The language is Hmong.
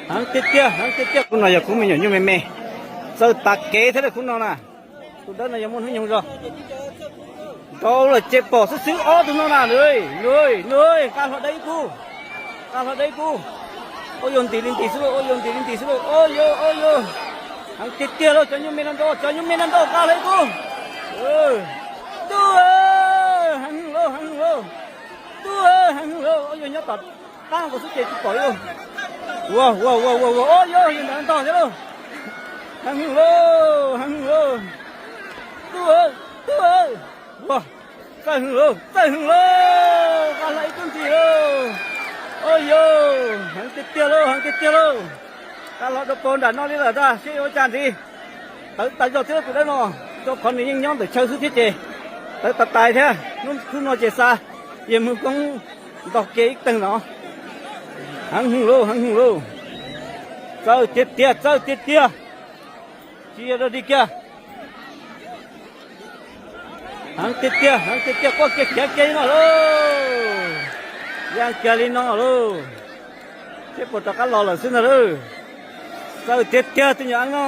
Heev tiag tiag, heev tiag tiag. Khub no yog khub me nyuam nyuj me me, txawj tas kev thiab lawm khub no na. Tus dawb no yog muaj hnub nyoog zog. Nrau lawm ces pom xwb xwb ob tug no na. Nws, nws, nws, nqa hlo dawb ib kub, nqa hlo dawb ib kub. Ua yog ntim li ntim xwb lauj, ua yog ntim li ntim xwb lauj, ua yog, ua yog. Heev tiag tiag lauj, cov nyuj me no ntau, cov nyuj me no ntau, nqa hlo ib kub. Tub, heev lauj, heev lauj. Tub, heev lauj, ua yog nyob tom qab nkaus xwb ces tsis pom li. Ua, ua, ua, ua, ua, ua, yog li ntawd ntog thiab lauj. Heev lauj, heev lauj. Tub, tub, ua, txawj heev lauj, txawj heev lauj, nqa hlo ib kub ntxiv lauj. Ua yog, heev tiag tiag lauj, heev tiag tiag lauj. Nqa hlo rau pem nram no li lawm ntag, seb yuav ua cas ntxiv. Tawv tas zog thiab tus dawb no, rau qhov nws yeej nyob ntawm chaw xwb thiab ces tawv tas tais thiab. Hnub khub no ces xa yawg Muas Koob ntog kiag ib teeg no. Heev hwm lauj, heev hwm lauj. Txawj tiag tiag, txawj tiag tiag. Tsis yog dog dig kiag. Heev tiag tiag, heev tiag tiag, quaj kiag khiav kiag li no lauj. Yaa kiag li no lauj. Seb puas rov qab los lawm xwb ntag lauj. Txawj tiag tiag tus nyuam eeb no.